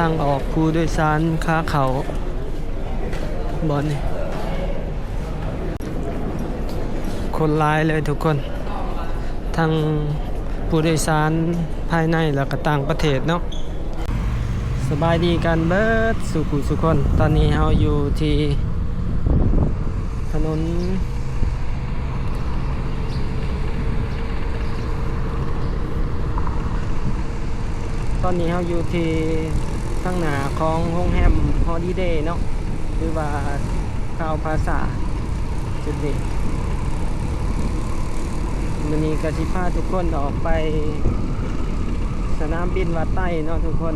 ທາງອອກຜູ້ໂດຍສານຂາເຂົ້າບ່ອນນີ້ ຄົນຫຼາຍເລີຍທຸກຄົນ ທັງຜູ້ໂດຍສານພາຍໃນ ແລ້ວກໍຕ່າງປະເທດເນາະ. ສະບາຍດີກັນເບິດສູ່ຜູ້ສູ່ຄົນ. ຕອນນີ້ເຮົາຢູ່ທີ່ຖະໜົນ ຕອນນີ້ເຮົາຢູ່ທີ່ທາງໜ້າຂອງໂຮງແຮມຮອລິເດເນາະ ຫຼືວ່າ ຄາວພາຊາ ຈຸດນີ້. ມື້ນີ້ກໍຊິພາທຸກຄົນອອກໄປສະໜາມບິນວັດໄຕເນາະທຸກຄົນ.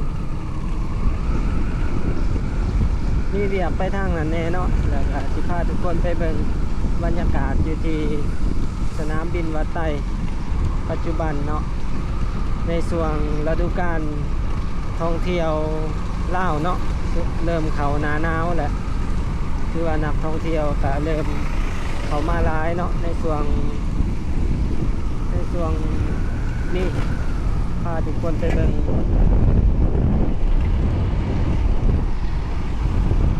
ມີວຽກໄປທາງນັ້ນແດ່ເນາະ ແລ້ວກໍຊິພາທຸກຄົນໄປເບິ່ງບັນຍາກາດຢູ່ທີ່ສະໜາມບິນວັດໄຕ ປັດຈຸບັນເນາະ ໃນຊ່ວງລະດູການທ່ອງທ່ຽວລາວເນາະ ເລີ່ມເຂົ້າໜ້າໜາວແລ້ວ ຖືວ່ານັກທ່ອງທ່ຽວກະເລີ່ມເຂົ້າມາຫຼາຍເນາະ ໃນຊ່ວງ ໃນຊ່ວງນີ້ ພາທຸກຄົນໄປເບິ່ງ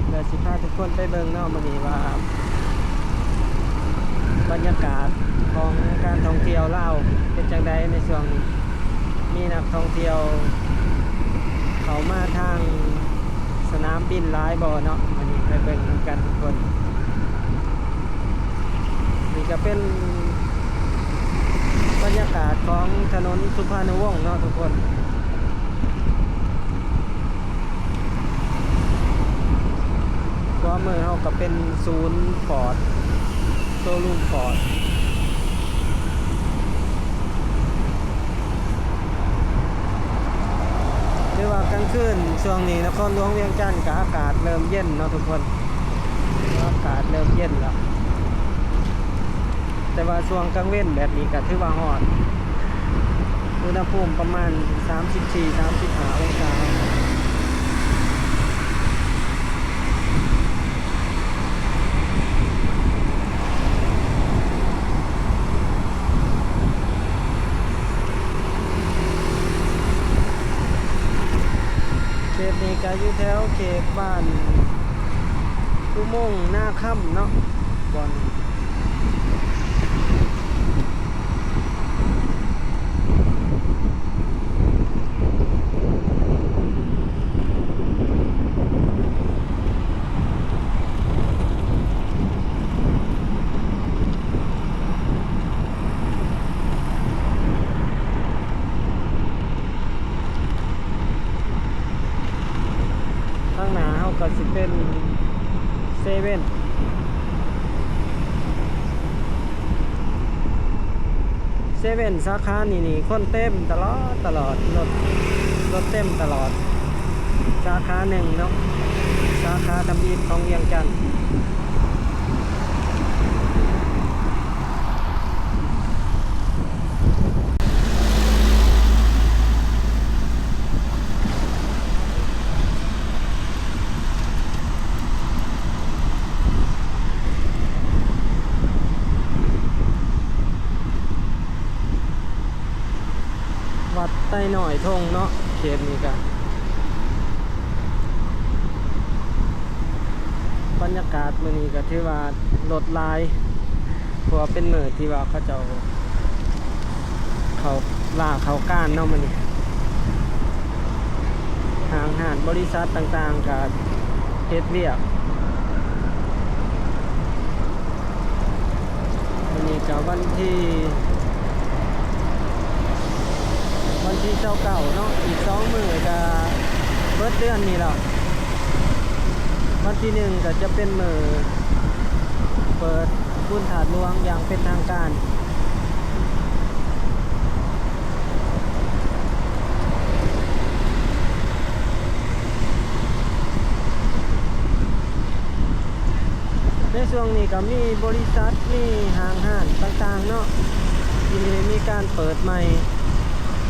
ແລ້ວຊິພາທຸກຄົນໄປເບິ່ງເນາະ ມື້ນີ້ວ່າບັນຍາກາດຂອງການທ່ອງທ່ຽວລາວເປັນຈັ່ງໃດໃນຊ່ວງນີ້ ມີນັກທ່ອງທ່ຽວເຂົ້າມາທາງສະໜາມບິນຫຼາຍບໍ່ເນາະ. ມື້ນີ້ໄປເບິ່ງນຳກັນທຸກຄົນ. ນີ້ກໍເປັນບັນຍາກາດຂອງຖະໜົນສຸພານຸວົງເນາະທຸກຄົນ. ຂວາມືເຮົາກໍເປັນສູນຟອດ ໂຊຣູມຟອດ. ຫຼືວ່າກາງຄືນຊ່ວງນີ້ນະຄອນຫຼວງວຽງຈັນກໍອາກາດເລີ່ມເຢັນເນາະທຸກຄົນ ອາກາດເລີ່ມເຢັນແລ້ວ ແຕ່ວ່າຊ່ວງກາງເວັນແບບນີ້ກໍຖືວ່າຮ້ອນ ອຸນຫະພູມປະມານສາມສິບສີ່ ສາມສິບຫ້າອົງສາ. ເຂດນີ້ກະຢູ່ແຖວເຂດບ້ານອຸໂມງນາຄຳເນາະ ບ່ອນ ທາງໜ້າເຮົາກໍຊິເປັນເຊເວັ່ນ ເຊເວັ່ນສາຂານີ້ນີ້ຄົນເຕັມຕະຫຼອດ ຕະຫຼອດ ລົດ ລົດເຕັມຕະຫຼອດ ສາຂາໜຶ່ງເນາະ ສາຂາທຳອິດຂອງວຽງຈັນ. ວັດໄຕນ້ອຍທົ່ງເນາະ ເຂດນີ້ກະ ບັນຍາກາດມື້ນີ້ກະຖືວ່າລົດຫຼາຍ ເພາະວ່າເປັນມື້ທີ່ວ່າເຂົາເຈົ້າເຂົ້າລາເຂົ້າການເນາະມື້ນີ້ ຫ້າງຮ້ານບໍລິສັດຕ່າງໆກະເຮັດວຽກ. ມື້ນີ້ກະວັນທີ ວັນທີຊາວເກົ້າເນາະ ອີກສອງມື້ກະເບິດເດືອນນີ້ແລ້ວ. ວັນທີໜຶ່ງກະຈະເປັນມື້ເປີດບຸນທາດຫຼວງຢ່າງເປັນທາງການ. ໃນຊ່ວງນີ້ກໍມີບໍລິສັດ ມີຫ້າງຮ້ານຕ່າງໆເນາະ ທີ່ມີການເປີດໃໝ່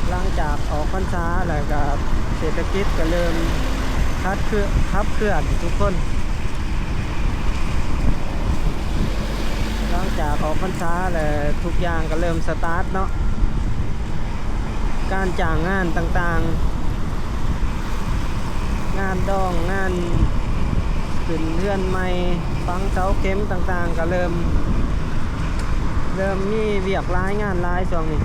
ຫຼັງຈາກອອກພັນສາ ແລ້ວກໍເສດຖະກິດກໍເລີ່ມຂັບເຄື່ອນ ຂັບເຄື່ອນທຸກຄົນ. ຫຼັງຈາກອອກພັນສາແລ້ວ ທຸກຢ່າງກໍເລີ່ມສະຕາດເນາະ. ການຈ້າງງານຕ່າງໆ ງານດອງ ງານຂຶ້ນເຮືອນໃໝ່ ຝັງເສົາເຂັມຕ່າງໆ ກໍເລີ່ມ ເລີ່ມມີວຽກຫຼາຍ ງານຫຼາຍຊ່ວງນີ້.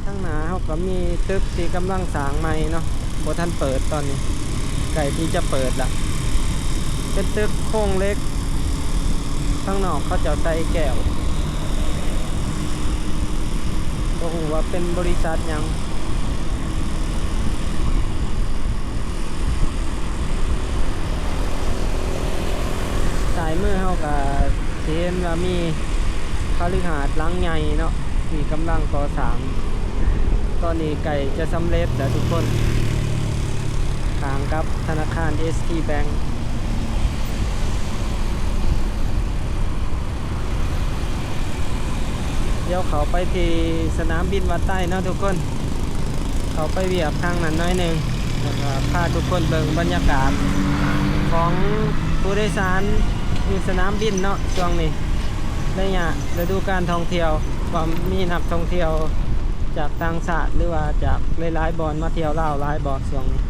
ທາງໜ້າເຮົາກໍມີຕຶກທີ່ກຳລັງສ້າງໃໝ່ເນາະ ບໍ່ທັນເປີດ ຕອນນີ້ໃກ້ທີ່ຈະເປີດລະ ເປັນຕຶກໂຄງເຫຼັກ ທາງນອກເຂົາເຈົ້າໃສ່ແກ້ວ ບໍ່ຮູ້ວ່າເປັນບໍລິສັດຫຍັງ. ຊ້າຍມືເຮົາກໍຊິເຫັນວ່າມີຄະລືຫາດຫຼັງໃຫຍ່ເນາະ ທີ່ກຳລັງກໍ່ສ້າງ ຕອນນີ້ໃກ້ຈະສຳເລັດແລ້ວທຸກຄົນ ຂ້າງກັບທະນາຄານ ເອສທີ Bank. ດຽວເຂົ້າໄປທີ່ສະໜາມບິນວັດໄຕເນາະທຸກຄົນ ເຂົ້າໄປວຽກທາງນັ້ນໜ້ອຍໜຶ່ງ ແລ້ວກໍພາທຸກຄົນເບິ່ງບັນຍາກາດຂອງຜູ້ໂດຍສານຢູ່ສະໜາມບິນເນາະ ຊ່ວງນີ້ ໄລຍະລະດູການທ່ອງທ່ຽວ ວ່າມີນັກທ່ອງທ່ຽວຈາກຕ່າງຊາດ ຫຼືວ່າຈາກຫຼາຍໆບ່ອນມາທ່ຽວລາວຫຼາຍບໍ່ຊ່ວງນີ້.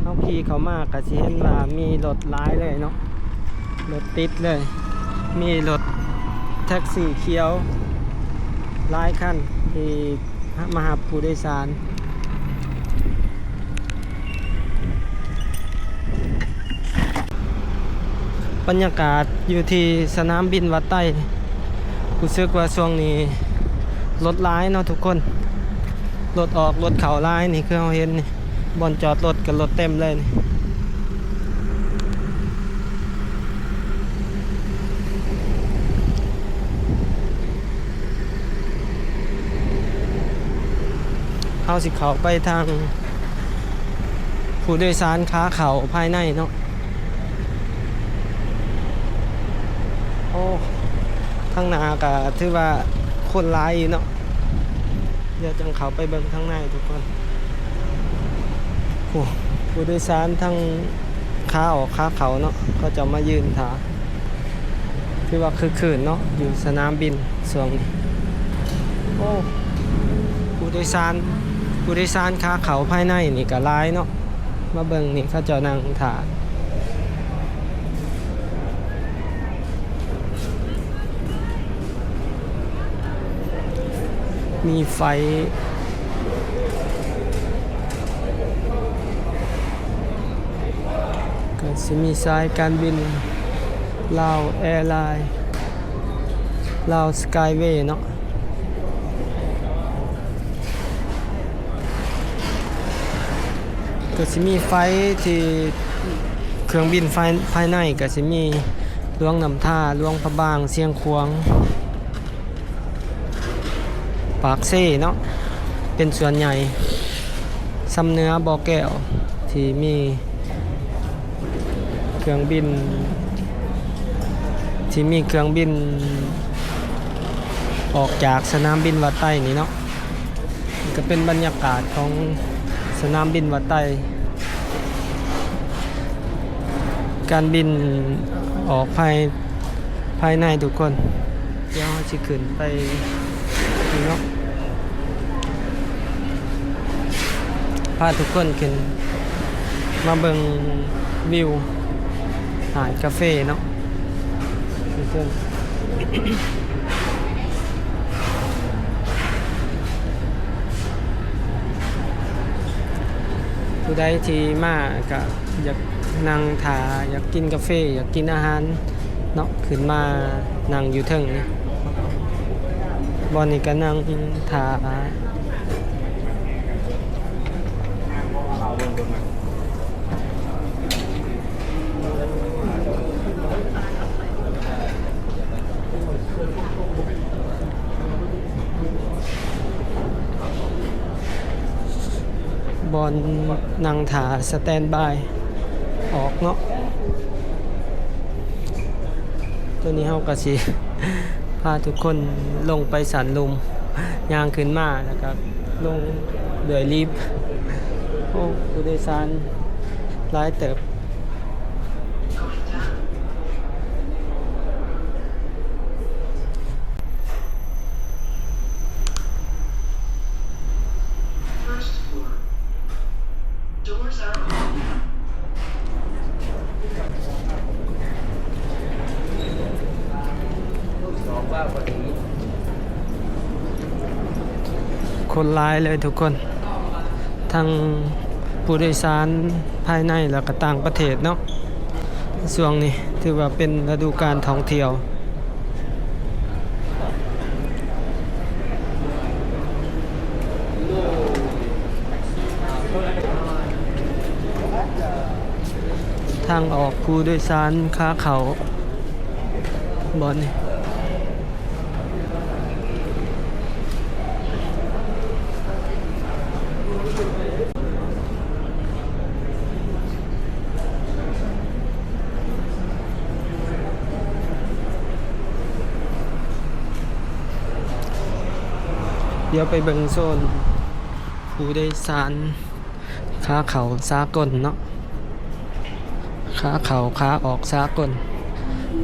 ເຮົາຂີ່ເຂົ້າມາກໍຊິເຫັນວ່າມີລົດຫຼາຍເລີຍເນາະ ລົດຕິດເລີຍ ມີລົດແທັກຊີຂຽວຫຼາຍຄັນທີ່ມາຮັບຜູ້ໂດຍສານ. ບັນຍາກາດຢູ່ທີ່ສະໜາມບິນວັດໄຕ ຮູ້ສຶກວ່າຊ່ວງນີ້ລົດຫຼາຍເນາະທຸກຄົນ ລົດອອກລົດເຂົ້າຫຼາຍ ນີ້ຄືເຮົາເຫັນນີ້ ບ່ອນຈອດລົດກໍລົດເຕັມເລີຍນີ້. ເຮົາຊິເຂົ້າໄປທາງຜູ້ໂດຍສານຂາເຂົ້າພາຍໃນເນາະ. ໂອ້ ທາງໜ້າກໍຖືວ່າຄົນຫຼາຍຢູ່ເນາະ. ດຽວຈັ່ງເຂົ້າໄປເບິ່ງທາງໃນທຸກຄົນ. ໂອ້ ຜູ້ໂດຍສານທັງຂາອອກຂາເຂົ້າເນາະ ເຂົາເຈົ້າມາຢືນຖ້າ ຖືວ່າຄຶກຄື້ນເນາະ ຢູ່ສະໜາມບິນຊ່ວງນີ້. ໂອ້ ຜູ້ໂດຍສານ ຜູ້ໂດຍສານຂາເຂົ້າພາຍໃນນີ້ກໍຫຼາຍເນາະ. ມາເບິ່ງນີ້ ເຂົາເຈົ້ານັ່ງຖ້າ ມີໄຟ ກໍຊິມີສາຍການບິນລາວແອລາຍ ລາວສະກາຍເວເນາະ. ກໍຊິມີໄຟທີ່ເຄື່ອງບິນພາຍ ພາຍໃນ ກໍຊິມີຫຼວງນ້ຳທາ, ຫຼວງພະບາງ, ຊຽງຂວາງ, ປາກເຊເນາະ ເປັນສ່ວນໃຫຍ່, ຊຳເໜືອ, ບໍ່ແກ້ວ ທີ່ມີ ເຄື່ອງບິນ ທີ່ມີເຄື່ອງບິນອອກຈາກສະໜາມບິນວັດໄຕນີ້ເນາະ. ນີ້ກໍເປັນບັນຍາກາດຂອງສະໜາມບິນວັດໄຕ ການບິນອອກພາຍ ພາຍໃນທຸກຄົນ. ດຽວເຮົາຊິຂຶ້ນໄປນີ້ເນາະ ພາທຸກຄົນຂຶ້ນມາເບິ່ງວິວຮ້ານກາເຟເນາະ ທຸກຄົນ. ຜູ້ໃດທີ່ມາກະ ຢາກນັ່ງຖ້າ ຢາກກິນກາເຟ ຢາກກິນອາຫານເນາະ ຂຶ້ນມານັ່ງຢູ່ເທິງນີ້. ບ່ອນນີ້ກໍນັ່ງຖ້າ. ຕອນນັ່ງຖ້າສະແຕນບາຍອອກເນາະ. ຕອນນີ້ເຮົາກໍຊິພາທຸກຄົນລົງໄປສັນລຸ່ມ ຍ່າງຂຶ້ນມາ ແລ້ວກໍລົງດ້ວຍລິບ. ໂອ້ ຜູ້ໂດຍສານຫຼາຍເຕີບ. ຄົນຫຼາຍເລີຍທຸກຄົນ ທັງຜູ້ໂດຍສານພາຍໃນ ແລ້ວກໍຕ່າງປະເທດເນາະ. ຊ່ວງນີ້ຖືວ່າເປັນລະດູການທ່ອງທ່ຽວ. ທາງອອກຜູ້ໂດຍສານຂາເຂົ້າບ່ອນນີ້. ດຽວໄປເບິ່ງໂຊນຜູ້ໂດຍສານຂາເຂົ້າສາກົນເນາະ. ຂາເຂົ້າຂາອອກສາກົນ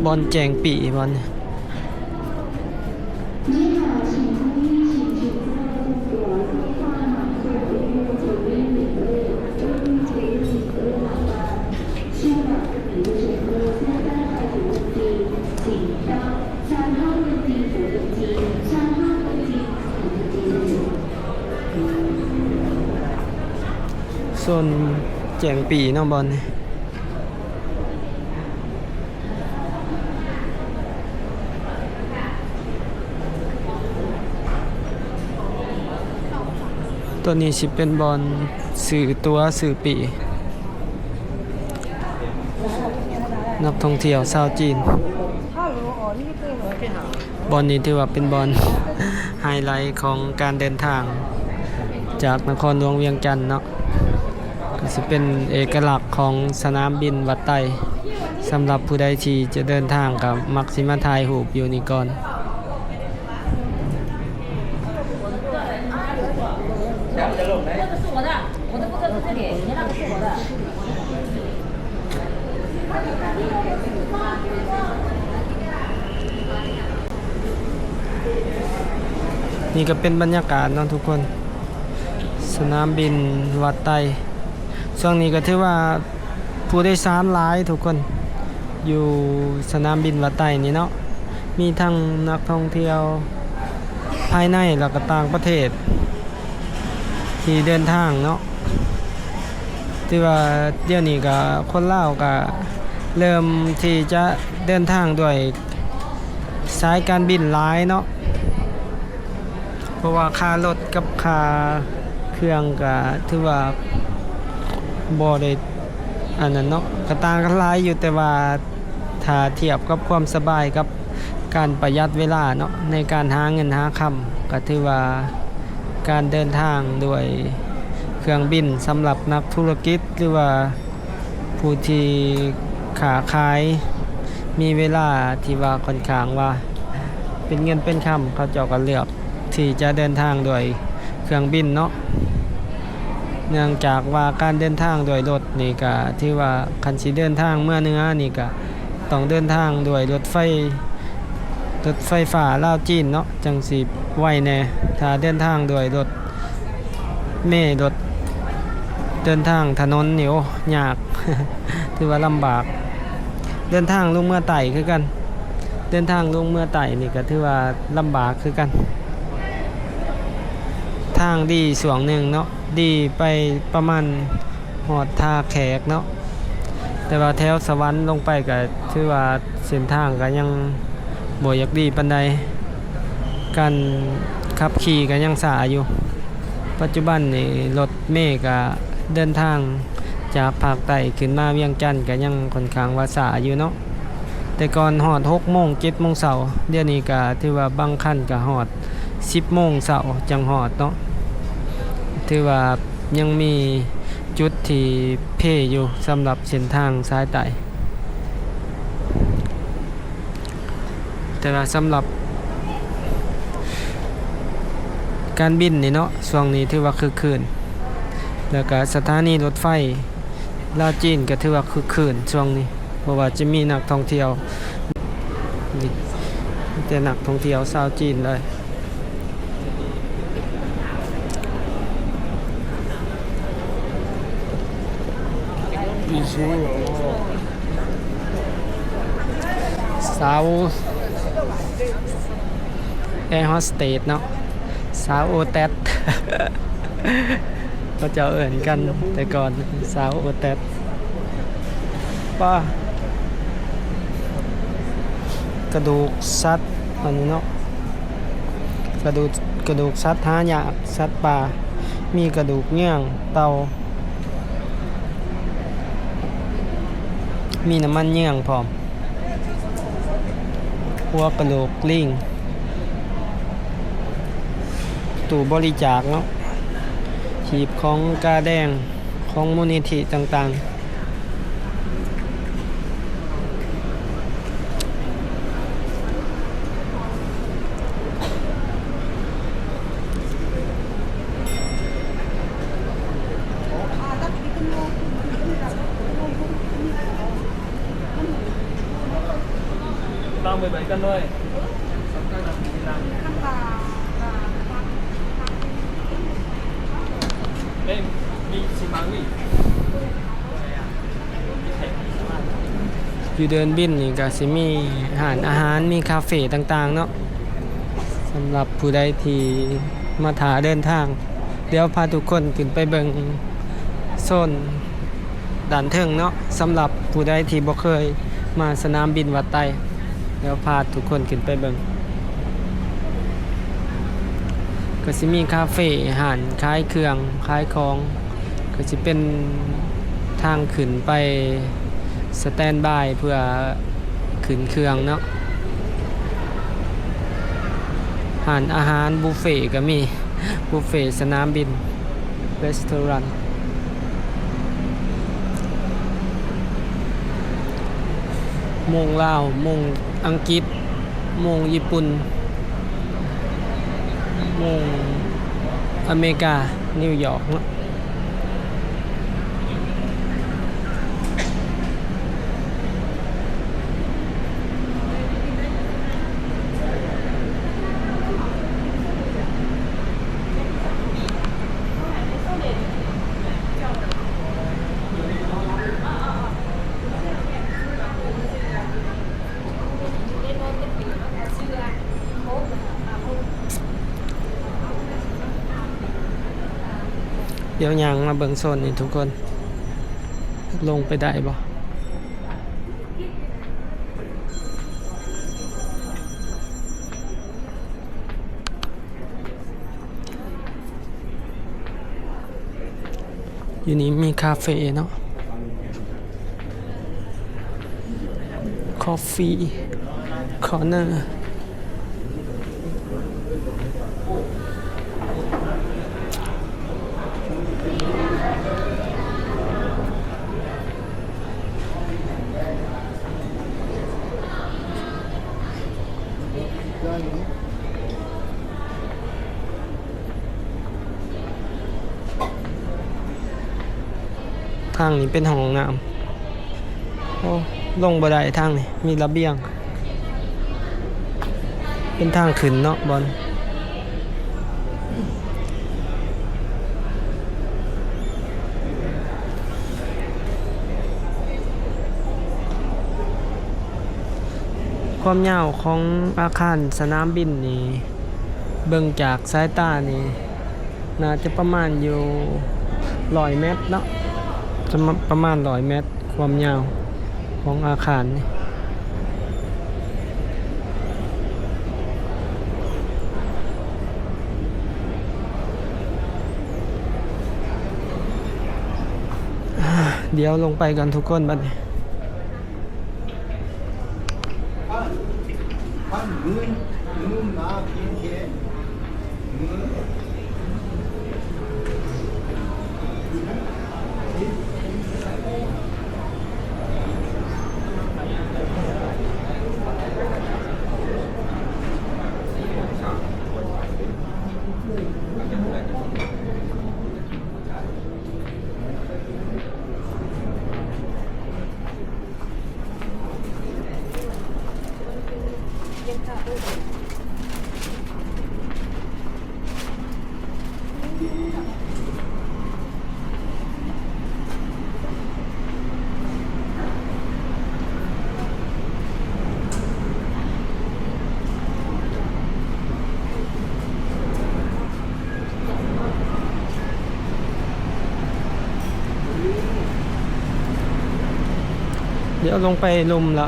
ບ່ອນແຈ້ງປີ້ບ່ອນນີ້. ໂຊນແຈ້ງປີ້ເນາະບ່ອນນີ້. ໂຕນີ້ຊິເປັນບ່ອນຊື້ຕົ໋ວຊື້ປີ້ ນັກທ່ອງທ່ຽວຊາວຈີນ. ບ່ອນນີ້ຖືວ່າເປັນບ່ອນໄຮໄລຂອງການເດີນທາງຈາກນະຄອນຫຼວງວຽງຈັນເນາະ. ກໍຊິເປັນເອກະລັກຂອງສະໜາມບິນວັດໄຕ. ສຳລັບຜູ້ໃດທີ່ຈະເດີນທາງກໍມັກຊິມາຖ່າຍຮູບຢູ່ນີ້ກ່ອນ. ນີ້ກໍເປັນບັນຍາກາດເນາະທຸກຄົນ ສະໜາມບິນວັດໄຕ. ຊ່ວງນີ້ກໍຖືວ່າຜູ້ໂດຍສານຫຼາຍທຸກຄົນ ຢູ່ສະໜາມບິນວັດໄຕນີ້ເນາະ. ມີທັງນັກທ່ອງທ່ຽວພາຍໃນ ແລ້ວກໍຕ່າງປະເທດ ທີ່ເດີນທາງເນາະ. ຖືວ່າດຽວນີ້ກໍຄົນລາວກໍເລີ່ມທີ່ຈະເດີນທາງດ້ວຍສາຍການບິນຫຼາຍເນາະ ເພາະວ່າຄ່າລົດກັບຄ່າເຄື່ອງກໍຖືວ່າບໍ່ໄດ້ອັນນັ້ນເນາະ ກໍຕ່າງກັນຫຼາຍຢູ່ ແຕ່ວ່າ ຖ້າທຽບກັບຄວາມສະບາຍກັບການປະຢັດເວລາເນາະ ໃນການຫາເງິນຫາຄຳ ກໍຖືວ່າການເດີນທາງດ້ວຍເຄື່ອງບິນສຳລັບນັກທຸລະກິດ ຫຼືວ່າຜູ້ທີ່ຄ້າຂາຍ ມີເວລາທີ່ວ່າຂ້ອນຂ້າງວ່າເປັນເງິນເປັນຄຳ ເຂົາເຈົ້າກໍເລືອກ ທີ່ຈະເດີນທາງດ້ວຍເຄື່ອງບິນເນາະ ເນື່ອງຈາກວ່າການເດີນທາງດ້ວຍລົດນີ້ກະຖືວ່າ ຄັນຊິເດີນທາງເມືອເໜືອນີ້ກະຕ້ອງເດີນທາງດ້ວຍລົດໄຟ ລົດໄຟຟ້າລາວຈີນເນາະ ຈັ່ງຊິໄວແດ່. ຖ້າເດີນທາງດ້ວຍລົດເມ ລົດເດີນທາງຖະໜົນນີ້ ໂອ້ ຍາກ ຖືວ່າລຳບາກ. ເດີນທາງລົງເມືອໃຕ້ຄືກັນ ເດີນທາງລົງເມືອໃຕ້ນີ້ກໍຖືວ່າລຳບາກຄືກັນ. ທາງດີຊ່ວງໜຶ່ງເນາະ ດີໄປປະມານຮອດທ່າແຂກເນາະ ແຕ່ວ່າແຖວສະຫວັນລົງໄປກໍຖືວ່າເສັ້ນທາງກໍຍັງບໍ່ຢາກດີປານໃດ ການຂັບຂີ່ກໍຍັງຊ້າຢູ່. ປັດຈຸບັນນີ້ລົດເມກະເດີນທາງຈາກພາກໃຕ້ຂຶ້ນມາວຽງຈັນກະຍັງຂ້ອນຂ້າງວ່າຊ້າຢູ່ເນາະ. ແຕ່ກ່ອນຮອດຫົກໂມງ ເຈັດໂມງເຊົ້າ, ດຽວນີ້ກະຖືວ່າບາງຄັນກະຮອດສິບໂມງເຊົ້າຈັ່ງຮອດເນາະ. ຖືວ່າ ຍັງມີຈຸດທີ່ເພຢູ່ສຳລັບເສັ້ນທາງສາຍໃຕ້. ແຕ່ວ່າສຳລັບການບິນນີ້ເນາະ ຊ່ວງນີ້ຖືວ່າຄຶກຄື້ນ ແລ້ວກະສະຖານີລົດໄຟລາວຈີນກະຖືວ່າຄຶກຄື້ນຊ່ວງນີ້ ເພາະວ່າຈະມີນັກທ່ອງທ່ຽວ ນີ້ ມີແຕ່ນັກທ່ອງທ່ຽວຊາວຈີນເລີຍ. ສາວແອໂຮສເຕສເນາະ ສາວໂອແຕັດ ເຂົາເຈົ້າເອີ້ນກັນແຕ່ກ່ອນ ສາວໂອແຕັດ. ປ້າ ກະດູກສັດ ອັນນີ້ເນາະ ກະດູກ ກະດູກສັດຫາຍາກ ສັດປ່າ ມີກະດູກເງືອງເຕົ່າ ມີນ້ຳມັນເງືອງພ້ອມ ຫົວກະໂຫຼກລີງ ຕູ້ບໍລິຈາກເນາະ ຫີບຂອງກາແດງ ຂອງມູນນິທິຕ່າງໆ. ຢູ່ເດີ່ນບິນນີ້ກະຊິມີຮ້ານອາຫານ ມີຄາເຟຕ່າງໆເນາະ ສຳລັບຜູ້ໃດທີ່ມາຖ້າເດີນທາງ. ດຽວພາທຸກຄົນຂຶ້ນໄປເບິ່ງໂຊນ ດ້ານເທິງເນາະ ສຳລັບຜູ້ໃດທີ່ບໍ່ເຄີຍມາສະໜາມບິນວັດໄຕ ດຽວພາທຸກຄົນຂຶ້ນໄປເບິ່ງ. ກະຊິມີຄາເຟ ຮ້ານຂາຍເຄື່ອງ ຂາຍຂອງ ກະຊິເປັນທາງຂຶ້ນໄປສະແຕນບາຍເພື່ອ ຂຶ້ນເຄື່ອງເນາະ. ຮ້ານອາຫານບຸບເຟກະມີ ບຸບເຟສະໜາມບິນ ເຣສໂຕຣານ ໂມງລາວ ໂມງອັງກິດ ໂມງຍີ່ປຸ່ນ ໂມງອາເມລິກາ ນິວຢອກເນາະ. ດຽວຍ່າງມາເບິ່ງໂຊນນີ້ທຸກຄົນ ລົງໄປໄດ້ບໍ່? ຢູ່ນີ້ມີຄາເຟເນາະ Coffee Corner. ທາງນີ້ເປັນຫ້ອງນ້ຳ. ໂອ້ ລົງບໍ່ໄດ້ທາງນີ້ ມີລະບຽງ ເປັນທາງຂຶ້ນເນາະບ່ອນ. ຄວາມຍາວຂອງອາຄານສະໜາມບິນນີ້ ເບິ່ງຈາກສາຍຕານີ້ ໜ້າຈະປະມານຢູ່ຮ້ອຍແມັດເນາະ ຈະປະມານຮ້ອຍແມັດ ຄວາມຍາວຂອງອາຄານນີ້. ດຽວລົງໄປກ່ອນທຸກຄົນບັດນີ້. ເ ດຽວລົງໄປລຸ່ມລະ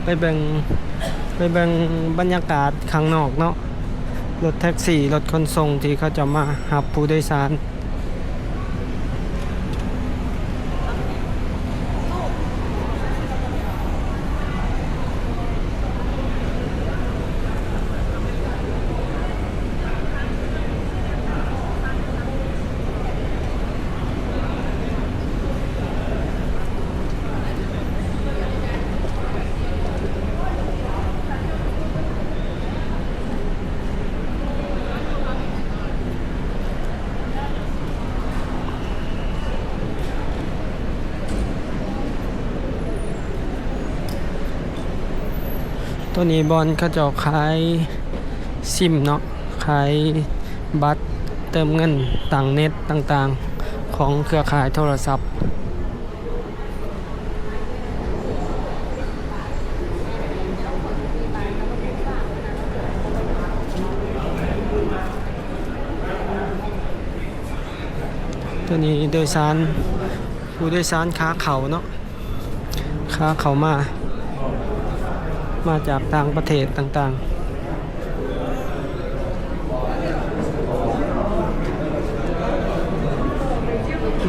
ໄປເບິ່ງ ໄປເບິ່ງບັນຍາກາດຂ້າງນອກເນາະ ລົດແທັກຊີ ລົດຂົນສົ່ງທີ່ເຂົາເຈົ້າມາຮັບຜູ້ໂດຍສານ. ໂຕນີ້ບ່ອນເຂົາເຈົ້າຂາຍຊິມເນາະ ຂາຍບັດເຕີມເງິນ ຕັ້ງເນັດຕ່າງໆ ຂອງເຄືອຂ່າຍໂທລະສັບ. ໂຕນີ້ໂດຍສານ ຜູ້ໂດຍສານຂາເຂົ້າເນາະ ຂາເຂົ້າມາ ມາຈາກຕ່າງປະເທດຕ່າງໆ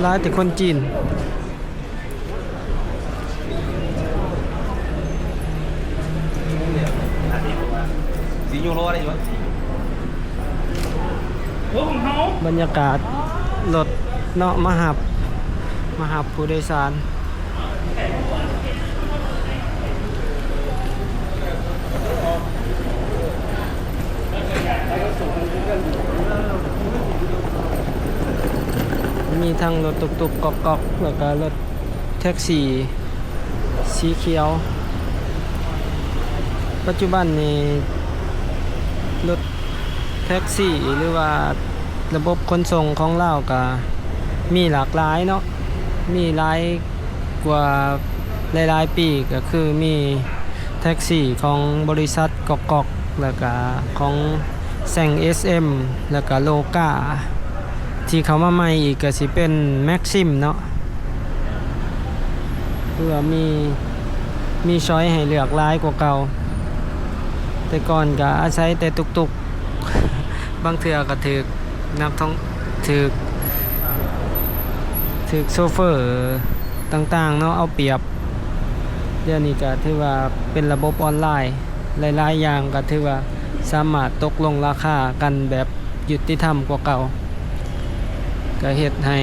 ຫຼາຍແຕ່ຄົນຈີນ. ບັນຍາກາດລົດເນາະ ມາຮັບ ມາຮັບຜູ້ໂດຍສານ. ມີທັງລົດຕຸກໆ ກອກໆ ແລ້ວກະລົດແທັກຊີສີຂຽວ. ປັດຈຸບັນນີ້ລົດແທັກຊີ ຫຼືວ່າລະບົບຂົນສົ່ງຂອງລາວກະມີຫຼາກຫຼາຍເນາະ ມີຫຼາຍ ກວ່າຫຼາຍໆປີ ກະຄືມີແທັກຊີຂອງບໍລິສັດກອກໆ ແລ້ວກະຂອງແຊງເອສເອັມ ແລ້ວກະໂລກາ ທີ່ເຂົ້າມາໃໝ່ອີກກະຊິເປັນແມັກຊິມເນາະ ເພື່ອມີ ມີຊອຍໃຫ້ເລືອກຫຼາຍກວ່າເກົ່າ. ແຕ່ກ່ອນກະອາໄສແຕ່ຕຸກໆ ບາງເທື່ອກະຖືກ ນັກທ່ອງ ຖືກ ຖືກໂຊເຟີຕ່າງໆເນາະ ເອົາປຽບ. ດຽວນີ້ກະຖືວ່າເປັນລະບົບອອນລາຍ ຫຼາຍໆຢ່າງກະຖືວ່າສາມາດຕົກລົງລາຄາກັນແບບຍຸຕິທຳກວ່າເກົ່າ ກະເຮັດໃຫ້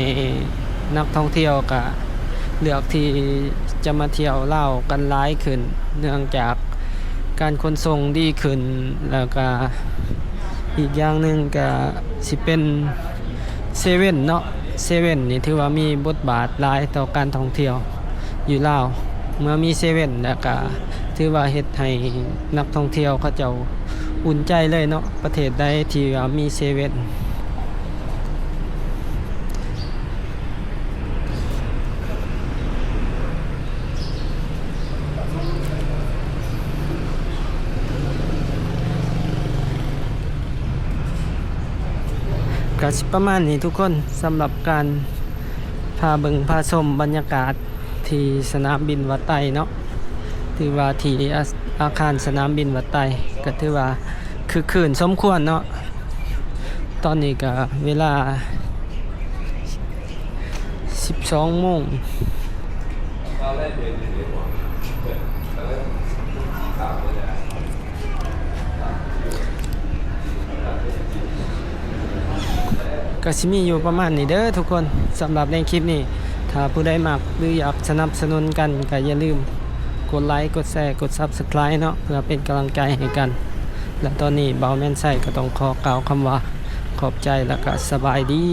ນັກທ່ອງທ່ຽວກະເລືອກທີ່ຈະມາທ່ຽວລາວກັນຫຼາຍຂຶ້ນ ເນື່ອງຈາກການຂົນສົ່ງດີຂຶ້ນ ແລ້ວກະ ອີກຢ່າງໜຶ່ງກະຊິເປັນເຊເວັນເນາະ ເຊເວັນນີ້ຖືວ່າມີບົດບາດຫຼາຍຕໍ່ການທ່ອງທ່ຽວຢູ່ລາວ ເມື່ອມີເຊເວັນແລ້ວກະຖືວ່າເຮັດໃຫ້ນັກທ່ອງທ່ຽວເຂົາເຈົ້າອຸ່ນໃຈເລີຍເນາະ ປະເທດໃດທີ່ວ່າມີເຊເວັນ. ກະຊິປະມານນີ້ທຸກຄົນ ສຳລັບການພາເບິ່ງພາຊົມບັນຍາກາດທີ່ສະໜາມບິນວັດໄຕເນາະ ຖືວ່າທີ່ອາ ອາຄານສະໜາມບິນວັດໄຕ ກະຖືວ່າຄຶກຄື້ນສົມຄວນເນາະ. ຕອນນີ້ກະເວລາສິບສອງໂມງ ກະຊິມີຢູ່ປະມານນີ້ເດີທຸກຄົນ ສຳລັບໃນຄລິບນີ້. ຖ້າຜູ້ໃດມັກ ຫຼື ຢາກສະໜັບສະໜູນກັນ ກະຢ່າລືມກົດໄລ ກົດແຊ ກົດ Subscribe ເນາະ ເພື່ອເປັນກຳລັງໃຈໃຫ້ກັນ. ແລະ ຕອນນີ້ບ່າວແມ່ນໄຊກະຕ້ອງຂໍກ່າວຄຳວ່າ ຂອບໃຈ ແລະ ກະສະບາຍດີ.